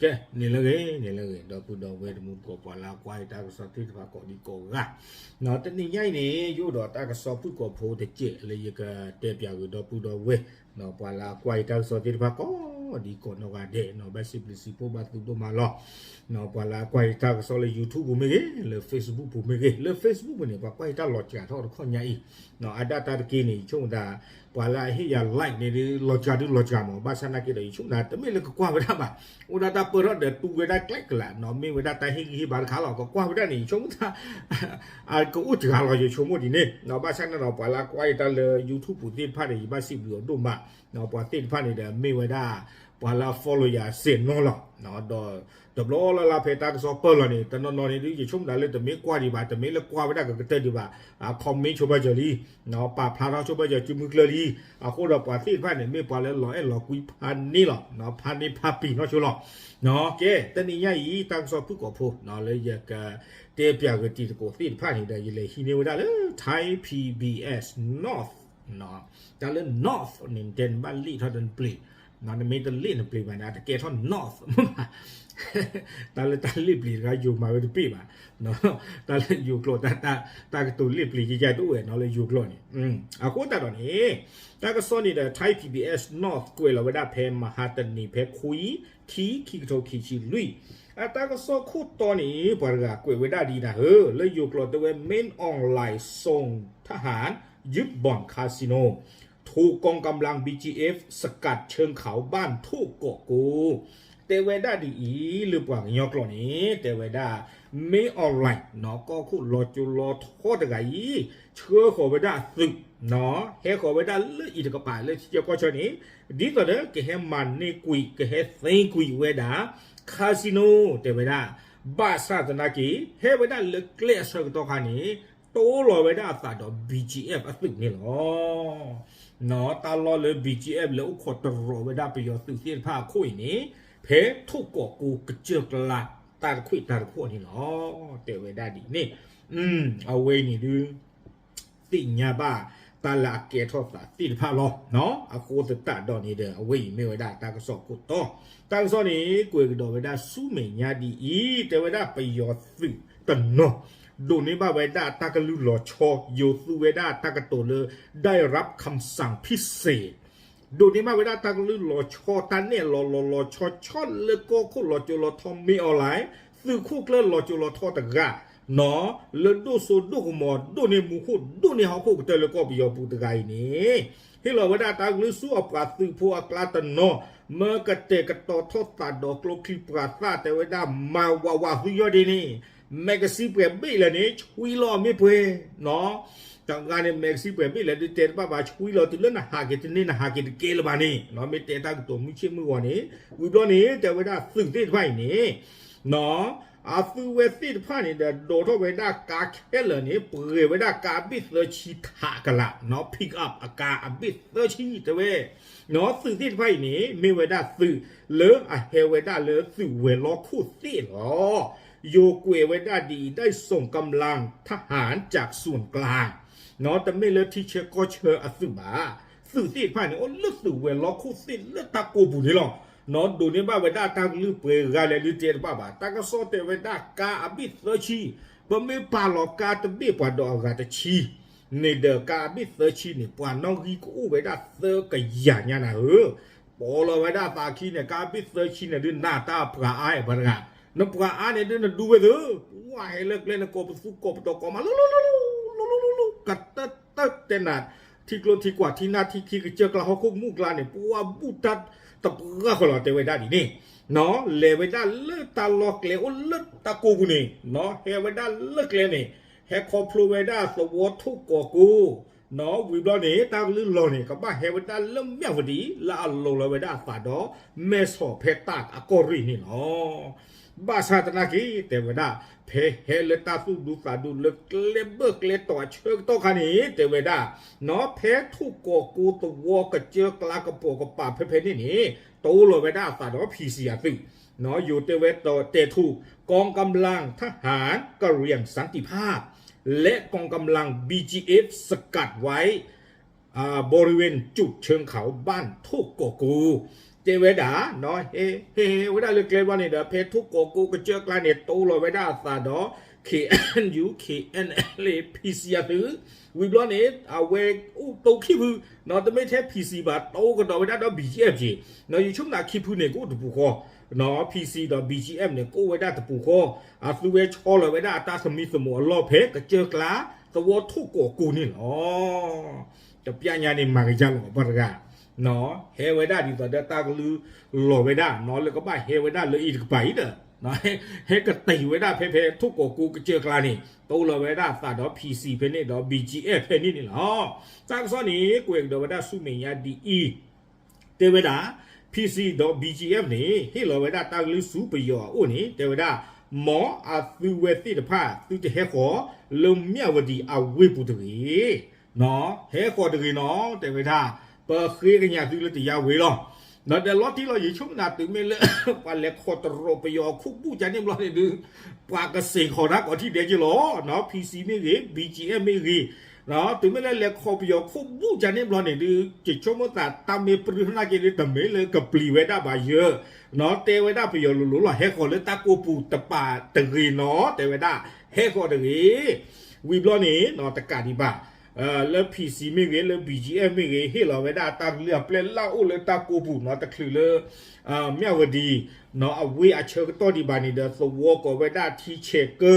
ကဲ န့ၣ်လၢဂ့ၤ န့ၣ်လၢဂ့ၤ ဒီပုၢ်ဒီဝဲၢ်တံၤသကိး ပှၤလၢအကွၢ်ယတၢ်ကစီၣ်သ့ၣ်တဖၣ်ကိးဒံကိးဂၤ, တနံၤညါအံၤန့ၣ် ယအိၣ်ဒီးတၢ်ကစီၣ်ဖုၣ်ကိာ်ဖိတစဲးလၢယကတဲပၠးဂ့ၤဒီပုၢ်ဒီဝဲၢ် ပှၤလၢအကွၢ်ယတၢ်ကစီၣ်သ့ၣ်တဖၣ်ကိးဒံကိးနီၢ်ဂၤဒဲး ဘၣ်စံးဘျုးစံးဖှိၣ်ဘၣ်သုဒိၣ်မးလီၤ. ပှၤလၢအကွၢ်ယတၢ်ကစီၣ်လၢ YouTube ပူၤမ့ၢ်ဂ့ၤ လၢ Facebook ပူၤမ့ၢ်ဂ့ၤ လၢ Facebook ပူၤန့ၣ် ပှၤကွၢ်ယတၢ်လီၤစှၤထီၣ်တခီညါအံၤ အဒၣ်တၢ်တက့ၢ်န့ၣ် ယဆိကမိၣ်သး ပှၤလၢအဟ့ၣ်ယၤ like န့ၣ်ဒုး လီၤစှၤဒုးလီၤစှၤမး ဘၣ်ဆၣ်နာ်က့ဒီး ယဆိကမိၣ်သး တမ့ၢ်လၢကကွၢ်ဝဲဒၣ်ဘၣ်, အိၣ်ဒၣ်တၢ်ပၢၢ်ထီၣ်ဒီးတူၢ်ဝဲဒၣ်ကျဲကလာ်နီၤ မ့ၢ်ဝဲဒၣ်တၢ်ဟ့ၣ်ဂံၢ်ဟ့ၣ်ဘါတခါလီၤ ကကွၢ်ဝဲဒၣ်န့ၣ် ယဆိကမိၣ်သး အကအိၣ်စှၤလီၤ ယဆိကမိၣ်ဒ်န့ၣ် ဘၣ်ဆၣ်န့ၣ်ဒီး ပှၤလၢအကွၢ်ယတၢ်လၢ YouTube ပူၤသ့ၣ်တဖၣ်န့ၣ် ယဘၣ်စံးဘျုးအဒိၣ်မး, ပှၤသ့ၣ်တဖၣ်န့ၣ်ဒီး မ့ၢ်ဝဲဒၣ် ပှၤလၢအ follow ယၤစဲးနီၤလီၤ, ဒီးတဘျီလၢ်လၢ်ဖဲတၢ်ကစီၣ်ပၢၢ်လီၤန့ၣ် တနီၤနီၤန့ၣ်ဒုး ယဆိကမိၣ်သးလၢတမ့ၢ်ကွၢ်ဒံးဘၣ် တမ့ၢ်လၢကွၢ်ဝဲဒၣ်ကကတၢၢ်ဒံးဘၣ်, comment ဆိဘၣ်စၢၤလံ, ပာ်ဖျါထီၣ်ဆိဘၣ်စၢၤစုမုၢ်ကျၢၢ်လံ, အဃိဒီးပှၤသ့ၣ်တဖၣ်န့ၣ် မ့ၢ်ပှၤလၢလီၤအဲၣ်လီၤကွံဖးန့ၢ်လီၤ, ဖးန့ၢ်ဖးပံၤနီၢ်ဆိလီၤ. ကဲ တနံၤညါအံၤ တၢ်ကစီၣ်ဖုၣ်ကိာ်ဖိ လၢယကတဲပၠးဂ့ၤတံၤသကိးသ့ၣ်တဖၣ်န့ၣ်ဒီး ယလဲၤဟံးန့ၢ်ဝဲဒၣ်လၢ Thai PBS North တၢ်လၢ North န့ၣ် နတဲနဘၣ်လ့ၣ်ထီၣ်ဒီးနပျ့ၤ, နမ့ၢ်တလ့ၣ်နပျ့ၤဘၣ်န့ၣ် အတကဲထီၣ် North မ့ၢ်ဘၣ်, တၢ်လၢတၢ်လ့ၣ်ပျ့ၤတဂၤ ယိၤမၤဝဲတပ့ၢ်ဘၣ်, တၢ်လၢယိၤကျိာ် တၢ်ကတိၤလ့ၣ်ပျ့ၤယယဲၢ်တအိၣ်ဝဲနီၤလၢယိၤကျိာ်န့ၣ်, အဃိသတးဒီးန့ၣ် တၢ်ကစီၣ်န့ၣ်ဒီး Thai PBS North ကွဲးလီၤဝဲဒၣ်ဖဲမဟါတနံၤဖဲခွံ ခံ ခံကထိခံဆံလွံၢ်, အတၢ်ကစီၣ်ခိၣ်တီန့ၣ် ပှၤတဂၤကွဲးဝဲဒၣ်ဒ်နၤဧၢ, လၢယိၤကျိာ်တဲဝဲ မင်းအောင်လှိုင် စုံထဟန်ယုတ်းဘုံခါစံနိ, ထူးကင်ကမ်ပလင် ဘီၣ်ကၠံအ့ၣ် စကတ်ဆၢၣ်ခၣ် ဘၣ်ထိၣ်ကီးကိ, တဲဝဲဒၣ်ဒ်အံၤ လၢပှၤကညီကျိာ်န့ၣ် တဲဝဲဒၣ် မင်းအောင်လှိုင် ကီၢ်ခိၣ်လီၤကၠိလီၤထီတဂၤအံၤ ဆှၢဃီၤဝဲဒၣ်အသုး ဟဲဃီၤဝဲဒၣ်လၢအံၤတကပၤလၢထံဆၢကီၢ်ဆၢန့ၣ် ဒ်သိးဒီးကဟဲမၤန့ၢ်ကွံာ် ကဟဲသ့ကွံာ်ဝဲဒၣ် casino တဲဝဲဒၣ်, ဘၣ်ဆၣ်သနာ်က့ ဟဲဝဲဒၣ်လၢကျဲအဆၢကတီၢ်ခါန့ၣ် တိလီၤဝဲဒၣ်အသးဒီး ဘီၣ်ကၠံအ့ၣ် အသုးန့ၣ်လီၤ. တၢ်လီၢ်လၢ ဘီၣ်ကၠံအ့ၣ် လၢအိၣ်ခိးတရီးဝဲဒၣ်ပယီၤသုးသ့ၣ်တဖၣ်အခိၣ်အံၤန့ၣ် ဖဲထိၣ်ကီးကိကစၢၢ်ကျါ တၢ်တခွံၣ်တၢ်တခိၣ်န့ၣ်လီၤ. တဲဝဲဒၣ်ဒ်န့ၣ် အဝဲအံၤန့ၣ်ဒုး သ့ၣ်ညါဘၣ်တၢ်လၢအကဲထီၣ်သးသ့ၣ်တဖၣ်လီၤ. အဃိသတးဒီးန့ၣ်ဒီး အဝဲအံၤမ့ၢ်ဝဲဒၣ်တၢ်ကစီၣ်ခိၣ်တီ, တၢ်ကစီၣ်န့ၣ် ကွဲးကဒီးဝဲဒၣ်ဆူမဲာ်ညါဒ်အံၤ, တဲဝဲဒၣ်ပယီၤသုးတနီၤ ဒိးန့ၢ်ဘၣ်ဝဲဒၣ်တၢ်ကလုၢ်လီၤဆီ, ယိၤသူဝဲဒၣ်တၢ်ကတိၤလၢ ได้รับคำสั่งพิเศษ ဒိးန့ၢ်ဘၣ်ဝဲဒၣ်တၢ်ကလုၢ်လီၤဆီ တၢ်နဲၣ်လီၤလီၤလီၤဆီဆီလၢကီၢ်ခိၣ်လီၤကၠိလီၤထီ မင်းအောင်လှိုင် သုးခိၣ်ကျၢၢ်လီၤကၠိလီၤထီတဂၤ နီၤ လၢဒိၣ်စိဒိၣ်ကမီၤ ဒိၣ်န့ၢ်မူခိၣ် ဒိၣ်န့ၢ်ဟီၣ်ခိၣ်ကတၢၢ်လၢကီၢ်ပယီၤပူၤတဂၤအံၤန့ၣ် ဟ့ၣ်လီၤဝဲဒၣ်တၢ်ကလုၢ်ဆူအပှၤသုးဖိအကျါတနီၤ မၢကတဲာ်ကတီၤထီၣ်သးဒီးကျိချံမျိာ်သၣ် တဲဝဲဒၣ် မၤဝးဝးသုယီၢ်ဒ့န့ၣ် magazine ပှဲၤဘ့ၣ်လဲၣ်န့ၣ် ဆွံလီၤမ့ၢ်ပှဲၤ နီၤ တဂၤန့ၣ် magazine ပှဲၤဘ့ၣ်လဲၣ်ဒုးတဲတဘၣ်ဘၣ် ဆွံလီၤတုၤလၢ နဟးက့ၤတန့ၢ် နဟးက့ၤတကဲလၢၤဘၣ်န့ၣ် နီၤ မ့ၢ်တဲတၢ်ကတိၤမုၢ်ဆ့ၣ်မုၢ်ဂီၤန့ၣ် ဝံၤဘျီန့ၣ် တဲဝဲဒၣ်သုးသ့ၣ်တဖၣ်အံၤန့ၣ် နီၤ အသုဝဲသ့ၣ်တဖၣ်န့ၣ်ဒီး ဒိးထီၣ်ဝဲဒၣ်ကါခဲလၢာ်န့ၣ် ပှဲၤဝဲဒၣ်ကါအဘ့ၣ်သၢဆံထးကလး နီၤ pick up အကါအဘ့ၣ်သၢဆံ တဲဝဲ နီၤ သုးသ့ၣ်တဖၣ်အံၤန့ၣ် မ့ၢ်ဝဲဒၣ်သုးလၢအဟဲဝဲဒၣ်လၢသုးဝဲၤလီၢ်ခိၣ်သ့ၣ်လီၤ. ယိၤကွဲးဝဲဒၣ်ဒ်အံၤ ได้ส่งกำลังทหารจากส่วนกลาง နီၤ တမ့ၢ်လၢထံဆၢကီၢ်ဆၢအသုးဘၣ်. သုးသ့ၣ်တဖၣ်န့ၣ် အိၣ်လၢသုးဝဲၤလီၢ်ခိၣ်သ့ၣ်လၢတၢ်ကိးပူၤန့ၣ်လီၤ. နီၤ ဒိးန့ၢ်ဘၣ်ဝဲဒၣ်တၢ်ကလုၢ်ပှဲၤဂၤလဲၣ်ဒုးတဲတဘၣ်ဘၣ်. တၢ်ကစီၣ်တဲဝဲဒၣ်ကါအဘ့ၣ်သၢဆံ, ပမ့ၢ်ပာ်လီၤကါတဘ့ၣ်ပှၤဒီးအဂၤတဆံ န့ၣ်ဒီးကါအဘ့ၣ်သၢဆံန့ၣ် ပှၤနီၣ်ဂံၢ်ကအိၣ်ဝဲဒၣ်သၢကယၤညါနၤဧၢ. ပိာ်လီၤဝဲဒၣ်သးခံန့ၣ် ကါအဘ့ၣ်သၢဆံန့ၣ်ဒုး နၤတၢ်ပှၤအါအဲၣ်ပှၤတဂၤ, နပှၤအါန့ၣ်ဒုးနဒူဝဲသ့, ပှၤဟဲလၢကျဲန့ၣ် ကိးပသူကိးပဒီးကိးမး လူလူလူလူ လူလူလူလူ ကတၢၢ်တၢၢ်တဲနၤ, ထံကျိထံကွၢ် ထံနၢ်ထံခံ ကစၢၢ်ကျါဟီၣ်ခိၣ်မူၣ်ကျါန့ၣ် ပှၤဘူၣ်တၢ်တပှၢ်ဃီလီၤ တဲဝဲဒၣ်ဒ်န့ၣ်, နီၤ လဲၤဝဲဒၣ်လၢတၢ်လီၢ်ကျဲအိၣ်လၢတၢ်ကိးပူၤန့ၣ်, နီၤ ဟဲဝဲဒၣ်လၢကျဲန့ၣ်, ဟဲခီဖျိဝဲဒၣ်သဝီထိၣ်ကီးကိ နီၤ ဝံၤဘျီန့ၣ် တၢ်ကလုၢ်လီၤန့ၣ် ကဘၣ်ဟဲဝဲဒၣ်လၢမၠၣ်ဝတံၤ လၢအလိၤလီၤဝဲဒၣ်အသးဒီး မဲၢ်ဆီးဖဲတၢ်အကီၢ်ရ့ၣ်န့ၣ်လီၤ. ဘၣ်ဆၣ်သနာ်က့ တဲဝဲဒၣ် ဖဲဟဲလၢတၢ်သူၣ်ဒူသးဒူလၢကျဲဘၢၣ်ကျဲတီၤအဆၢကတီၢ်ခါန့ၣ် တဲဝဲဒၣ် နီၤ ဖဲထိၣ်ကီးကိသဝီကစၢၢ်ကျါကပိာ်ကပၤဖဲဖဲန့ၣ်န့ၣ် တိလီၤဝဲဒၣ်အသးဒီး ဖံးစံၣ်အသုး နီၤ ယိၤတဲဝဲတဲာ်ထူၣ် กองกำลังทหารกะเหรี่ยงสันติภาพ และกองกำลัง บีจีเอฟ สกัดไว้ บริเวณจุดเชิงเขาบ้านโทกกอกกู တဲဝဲဒၣ် ဟဲဟဲဝဲဒၣ်လၢကျဲဘျီန့ၣ်ဒီး ဖဲထိၣ်ကီးကိးကစၢၢ်ကျါန့ၣ် တိလီၤဝဲဒၣ်အသးဒီး K N U K N L A P C အသုး, ဝံၤဘျီန့ၣ် အဝဲအိၣ်တိခံဖု, တမ့ၢ်ထဲ P C ဘၣ် တိကဒီးဝဲဒၣ်ဒီး B G F က့ၤ, ယဆိကမိၣ်ခံဖုန့ၣ် ကအိၣ်တပူၤဃီ, P C ဒီး B G F န့ၣ် ကအိၣ်ဝဲဒၣ်တပူၤဃီ, အသုဝဲဆီလီၤဝဲဒၣ်အတၢ်သမံသမိးအလီၢ်ဖဲကစၢၢ်ကျါ သဝီထိၣ်ကီးကိးန့ၣ်လီၤ. တပျၢ်ညါန့ၣ် မၤကယၤလီၤပှၤတဂၤ ဟဲဝဲဒၣ်ဒ်သိးဒီးတၢ်ကလုၢ်လီၤဝဲဒၣ် လၢကဘၣ်ဟဲဝဲဒၣ်လၢအံၤတကပၤအံၤဒီး ဟဲကတ့ၤဝဲဒၣ်ဖဲဖဲထိၣ်ကီးကိးကစၢၢ်ကျါန့ၣ် တိလီၤဝဲဒၣ်အသးဒီး P C ဖဲန့ၣ်ဒီး B G F ဖဲန့ၣ်န့ၣ်လီၤ. တၢ်ကစီၣ်န့ၣ် ကွဲးကဒီးဝဲဒၣ်ဆူမဲာ်ညါဒ်အံၤ, တဲဝဲဒၣ် P C ဒီး B G F န့ၣ် ဟ့ၣ်လီၤဝဲဒၣ်တၢ်ကလုၢ်ဆူပယီၤအအိၣ်န့ၣ် တဲဝဲဒၣ် မ်အသုဝဲသ့ၣ်တဖၣ် သုတဟဲဃီၤလၢမၠၣ်ဝတံၤအဝ့ၢ်ပူၤတဂ့ၤ, ဟဲဃီၤတဂ့ၤနီၤ တဲဝဲဒၣ် ပဃ့ကညးသုလၢတယါဝ့ၤလီၤ. ဒီးလီၤတံၢ်လီၤ ယဆိကမိၣ်သးတုၤမ့ၢ်လၢ ပှၤလဲၤခီၣ်တရီးပယီၤခိၣ်ဘူၣ်ကန့ၣ်ဘျီန့ၣ်ဒုး ပှၤကစ့ၢ်ခီၣ်ဒၣ်ကိးထံၣ်ဒဲက့ၤလီၤ. P C မ့ၢ်ဂ့ၤ B G F မ့ၢ်ဂ့ၤ တုၤမ့ၢ်လၢလဲၤခီၣ်ပယီၤခိၣ်ဘူၣ်ကန့ၣ်ဘျီန့ၣ်ဒုး ယဆိကမိၣ်သးတၢ်မ့ၢ်ပြံဟနာ်က့ၤဒုး တမ့ၢ်လၢကပျံၤဝဲဒၣ်ဘၣ်ယၢ, တဲဝဲဒၣ်ပယီၤလိၤလိၤလီၤ ဟဲဃီၤလၢတၢ်ကိးပူၤတပၤတဂ့ၤနီၤ တဲဝဲဒၣ် ဟဲဃီၤတဂ့ၤ. ဝံၤဘျီန့ၣ် တကးဒံးဘၣ် လၢ P C မ့ၢ်ဂ့ၤ လၢ B G F မ့ၢ်ဂ့ၤ ဟ့ၣ်လီၤဝဲဒၣ်တၢ်ကလုၢ်အပျဲၢ်လၢအအိၣ်လၢတၢ်ကိးပူၤနီၤ တချုးလၢ မၠၣ်ဝတံၤ အဝ့ၢ်အဆၢကတီၢ်ဒံးဘၣ်န့ၣ်ဒီး သဝီကိးဝဲဒၣ်ထံဆဲးကၢ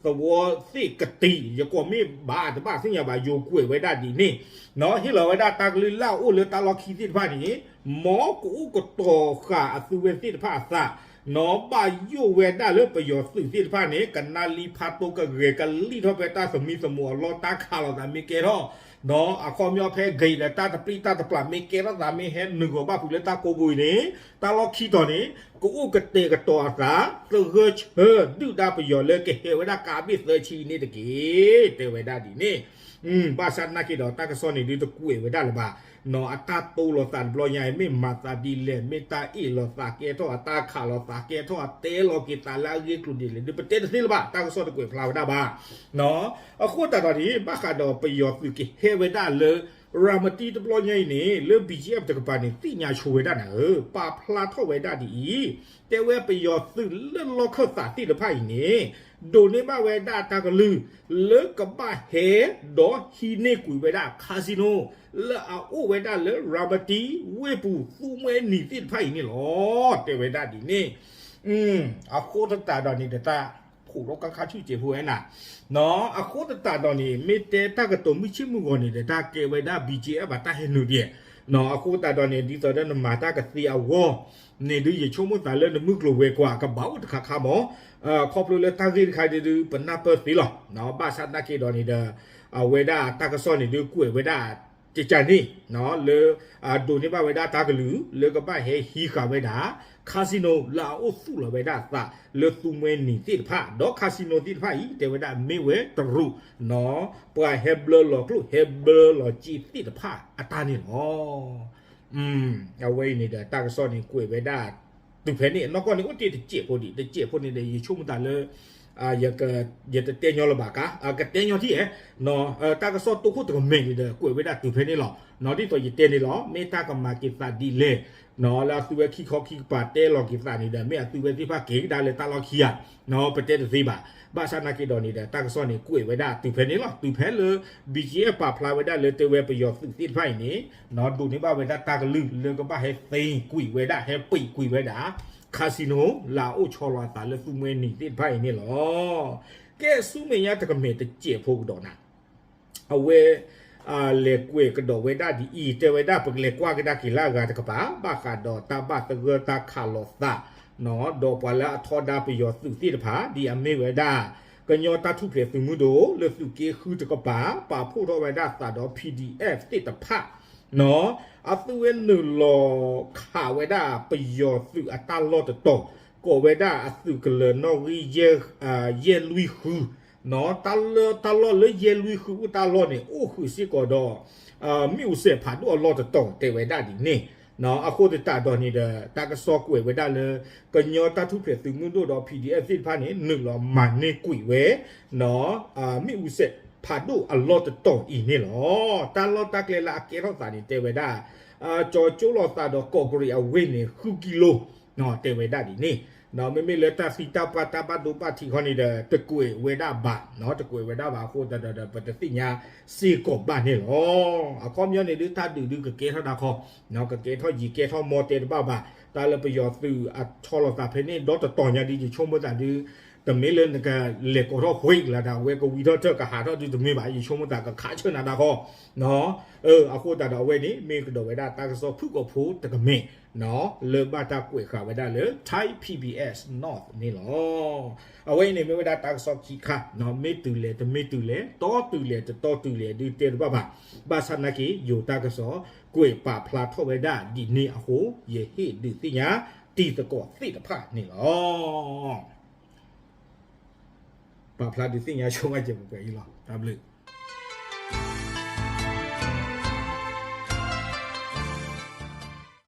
သဝီသ့ၣ်ကတံၤ ယကိးမ့ၢ်ဘၣ်တဘၣ်သ့ၣ်ညါဘၣ် ယိၤကွဲးဝဲဒၣ်ဒ်န့ၣ် ဟ့ၣ်လီၤဝဲဒၣ်တၢ်ကလုၢ်လၢအအိၣ်လၢတၢ်လီၢ်ခံသ့ၣ်တဖၣ်န့ၣ် မ်ကအိၣ်ကတီၤဃာ်အသုဝဲသ့ၣ်တဖၣ်အသး နီၢ်ဘၣ်ယိၣ်ဝဲဒၣ်လၢပယီၤသုးသ့ၣ်တဖၣ်န့ၣ် ကနၣ်လံဖးတိၢ်ကဂဲၤကလံၣ်ထီၣ်ဖဲတၢ်သမံသမိးအလီၢ် တၢ်ခးလိာ်သးမ့ၢ်ကဲထီၣ် အခီပညီဖဲဂ့ၤဒီး တၢ်တပျံၤတၢ်တပျၢ်မ့ၢ်ကဲထီၣ်သးမ့ၢ်ဟဲနုာ်ဂီၤဘၣ်ဖုးလၢတၢ်ကိးပူၤအံၤန့ၣ် တၢ်လီၢ်ခံတီၤန့ၣ် ကအိၣ်ကတဲာ်ကတီၤအသး သဂၢၢ်ဆၢဒုၣ်ဒါပယီၤလၢကဟဲဝဲဒၣ်ကးဘ့ၣ်သၢဆံအံၤန့ၣ်တက့ၢ် တဲဝဲဒၣ်ဒ်န့ၣ် ဘၣ်ဆၣ်နာ်က့ဒီးတၢ်ကစီၣ်န့ၣ်ဒုးတကွဲးဝဲဒၣ်လၢၤဘၣ် နီၢ်အတၢ်တိလိာ်သးတဘျီညါအံၤ မ့ၢ်မၤသးဒ်လဲၣ် မ့ၢ်တၢ်အ့ၣ်လိာ်သးကဲထီၣ်အတၢ်ခးလိာ်သးကဲထီၣ်အတဲလီၤက့ၤသးလၢအဂ့ၢ်ကျိၤဒ်လဲၣ်ဒုး ပတဲတသ့လၢၤဘၣ် တၢ်ကစီၣ်တကွဲးဖျါဝဲဒၣ်ဘၣ် အဃိသတးဒီးန့ၣ် ဘၣ်ဃးဒီးပယီၤသုးကဟဲဝဲဒၣ်လၢ ရၤမတံတဘျီညါအံၤန့ၣ် လၢ B G F တကပၤန့ၣ် သ့ၣ်ညါဆိဝဲဒၣ်နၤဧၢ ပာ်ဖျါထီၣ်ဝဲဒၣ်ဒ်အံၤ တဲဝဲပယီၤသုးလၢလီၢ်ခၢၣ်သးသ့ၣ်တဖၣ်အံၤန့ၣ် ဒိးန့ၢ်ဘၣ်ဝဲဒၣ်တၢ်ကလုၢ် လၢကဘၣ်ဟဲဒီးဟံးန့ၢ်ကွံာ်ဝဲဒၣ် casino လၢအအိၣ်ဝဲဒၣ်လၢ ရၤမတံ ဝ့ၢ်ပူၤ သူမွဲနံၤသ့ၣ်တဖၣ်အံၤန့ၣ်လီၤ တဲဝဲဒၣ်ဒ်န့ၣ် အဃိသတးဒီးန့ၣ်ဒီး တၢ်ဖှိၣ်ထီၣ်ခါခါဆူၣ်စဲးဖိဝဲနၤ အဃိသတးဒီးန့ၣ် မ့ၢ်တဲတၢ်ကတိၤမုၢ်ဆ့ၣ်မုၢ်ဂီၤန့ၣ်ဒီး တၢ်ကဲဝဲဒၣ် B G F ဘၣ်တၢ်ဟဲနုာ်ဒဲး အဃိသတးဒီးန့ၣ် ဒ်သိးဒီးနမၤတၢ်ကသ့အဂီၢ်န့ၣ်ဒုး ယဆိကမိၣ်သးလၢနမုၢ်ကျိၤဝဲၤကွာ်ကဘၣ်အိၣ်တခါခါမး ခီဖျိလၢတၢ်ဂ့ၢ်တခါဒုး ပနၢ်ပၢၢ်သ့လီၤ ဘၣ်ဆၣ်သနာ်က့ဒီးန့ၣ်ဒီး အဝဲဒၣ်တၢ်ကစီၣ်န့ၣ်ဒုးကွဲးဝဲဒၣ် ကကန့ၣ် လၢ ဒိးန့ၢ်ဘၣ်ဝဲဒၣ်တၢ်ကလုၢ် လၢကဘၣ်ဟဲဟံးဃာ်ဝဲဒၣ် casino လၢအအိၣ်သူၣ်လီၤဝဲဒၣ်အသးလၢသူမွဲနံၤသ့ၣ်တဖၣ် ဒီး casino သ့ၣ်တဖၣ်အံၤ တဲဝဲဒၣ်မ့ၢ်ဝဲတရူး ပှၤဟဲဘျၢလီၤကျိၣ်ဟဲဘျၢလီၤစ့သ့ၣ်တဖၣ်အတၢ်န့ၣ်လီၤ. အဝဲအံၤန့ၣ်ဒီး တၢ်ကစီၣ်န့ၣ်ကွဲးဝဲဒၣ် တုၤဖဲန့ၣ် နီၢ်ကီၢ်န့ၣ်အိၣ်တ့ၢ်တစဲးဖိဒံး တစဲးဖိန့ၣ်ဒီး ယဆိကမိၣ်သးလၢ ယတတဲညီလၢၤဘၣ်ကါ ကတဲညီထံၣ်ဧါ တၢ်ကစီၣ်တိခိၣ်တကမဲာ်န့ၣ်ဒီး ကွဲးဝဲဒၣ်တုၤဖဲန့ၣ်လီၤ. ဒ်သိးယတဲန့ၣ်လီၤ မ့ၢ်တၢ်ကမၤက့ၤသးဒ်လဲၣ် လၢအသုဝဲခံခီခံကပၤတဲလီၤက့ၤသးန့ၣ်ဒီး မ့ၢ်အသုဝဲသ့ၣ်တဖၣ်က့ၤကဒါလၢတၢ်လီၢ်ခံဧါ ပတဲတသ့ဘၣ်. ဘၣ်ဆၣ်သနာ်က့ဒီးန့ၣ်ဒီး တၢ်ကစီၣ်န့ၣ်ကွဲးဝဲဒၣ်တုၤဖဲန့ၣ်လီၤ. တုၤဖဲလၢ B G F ပာ်ဖျါဝဲဒၣ်လၢတဲဝဲပယီၤသုးသ့ၣ်တဖၣ်အံၤန့ၣ် ဒိးန့ၢ်ဘၣ်ဝဲဒၣ်တၢ်ကလုၢ် လၢကဘၣ်ဟဲသ့ကွံာ်ဝဲဒၣ် ဟဲပံာ်ကွံာ်ဝဲဒၣ် casino လၢအအိၣ်ဆီလီၤအသးလၢသူမွဲနံၤသ့ၣ်တဖၣ်အံၤန့ၣ်လီၤ. ကဲဆူမဲာ်ညါတကမဲာ်တစဲးဖိကဒီးနၤ အဝဲ လဲၤကွဲးကဒီးဝဲဒၣ်ဒ်အံၤ တဲဝဲဒၣ် ပကလဲၤကွၢ်ကဒါက့ၤလၢအဂၤတကပၤ ဘၣ်ဃးဒီးတၢ်ဘၣ်သဂၢၢ်တၢ်ခးလိာ်သး ဒီးပှၤလၢအထီဒါပယီၤသုးသ့ၣ်တဖၣ် ဒ်အမ့ၢ်ဝဲဒၣ် ကညီတၢ်ထူၣ်ဖျဲးသုးမုၢ်ဒိၣ် လၢသုးက့ဃုတကပၤ ပာ်ဖှိၣ်ထီၣ်ဝဲဒၣ်သးဒီး P D F သ့ၣ်တဖၣ် အသုဝဲနုာ်လီၤခးဝဲဒၣ်ပယီၤသုးအတၢ်လီၢ်တတီၤ ကိးဝဲဒၣ်အသုးကလၢၤနီၣ်ဂံၢ် ယဲၢ်လွံၢ်ဃု တၢ်လၢ တၢ်လီၢ်လၢယဲၢ်လွံၢ်ဃုအိၣ်တၢ်လီၢ်န့ၣ် အိၣ်ဃုာ်စ့ၢ်ကီးဒီး မ့ၣ်အူစဲးဖးဒိၣ်အလီၢ်တတီၤ တဲဝဲဒၣ်ဒ်န့ၣ်. အဃိသတးဒီးန့ၣ်ဒီး တၢ်ကစီၣ်ကွဲးဝဲဒၣ်လၢ ကညီတၢ်ထူၣ်ဖျဲးသုးမုၢ်ဒိၣ်ဒီး P D F သ့ၣ်တဖၣ်န့ၣ် နုာ်လီၤမၤန့ၢ်ကွံာ်ဝဲ မ့ၣ်အူစဲးဖးဒိၣ်အလီၢ်တတီၤအံၤန့ၣ်လီၤ. တၢ်လီၢ်တၢ်ကျဲလၢအကဲထီၣ်သးန့ၣ် တဲဝဲဒၣ် ကၠီၤကၠိလိာ်သးဒီးကီးကရံးအဝ့ၢ်န့ၣ် ဃုကံလိ တဲဝဲဒၣ်ဒ်န့ၣ်, မ့မ့ၢ်လၢတၢ်သံတၢ်ပှၢ်တၢ်ဘၣ်ဒိဘၣ်ထံးခီန့ၣ်ဒီး တကွဲးဝဲဒၣ်ဘၣ်, တကွဲးဝဲဒၣ်ဘၣ်အဃိသတးဒီး ပတသ့ၣ်ညါစ့ၢ်ကီးဘၣ်န့ၣ်လီၤ. အခီပညီန့ၣ်ဒုး တၢ်ဒုးဒုးကကဲထီၣ်ဒၣ်ခီ, ကကဲထီၣ်ယံၤကဲထီၣ်မီၢ်တဲတဘၣ်ဘၣ်, တၢ်လၢပယီၤသုးအဆီလိာ်သးဖဲန့ၣ် ဒီတတီၤညါဒုး ယဆိကမိၣ်သးဒုး တမ့ၢ်လၢနကလဲၤကိးထီၣ်ဃ့ကလၤတၢ် အဝဲကဝံထီၣ်တၢ်ကဟးထီၣ်ဒုးတမ့ၢ်ဘၣ်, ယဆိကမိၣ်သးကခးဆၢနၤဒၣ်ခီ အဃိသတးဒီးအဝဲန့ၣ် မ့ၢ်ကဒီးဝဲဒၣ်တၢ်ကစီၣ်ဖုၣ်ကိာ်ဖိတကမဲာ် လၢဘၣ်တၢ်ကွဲးဃာ်ဝဲဒၣ်လၢ Thai PBS North န့ၣ်လီၤ. အဝဲအံၤန့ၣ်မ့ၢ်ဝဲဒၣ်တၢ်ကစီၣ်ခံခါ, မ့ၢ်တုၤလဲၣ်တမ့ၢ်တုၤလဲၣ် တီတုၤလဲၣ်တတီတုၤလဲၣ်ဒုးတဲတဘၣ်ဘၣ်, ဘၣ်ဆၣ်နာ်က့ ယိၤတၢ်ကစီၣ် ကွဲးပာ်ဖျါထီၣ်ဝဲဒၣ်ဒ်န့ၣ်အဃိ ယဟ့ၣ်ဒုးသ့ၣ်ညါတံၤသကိးသ့ၣ်တဖၣ်န့ၣ်လီၤ. ပာ်ဖျါဒုးသ့ၣ်ညါဆိဝဲကဲးပှဲၤအံၤလီၤ. တၢ်ဘျုး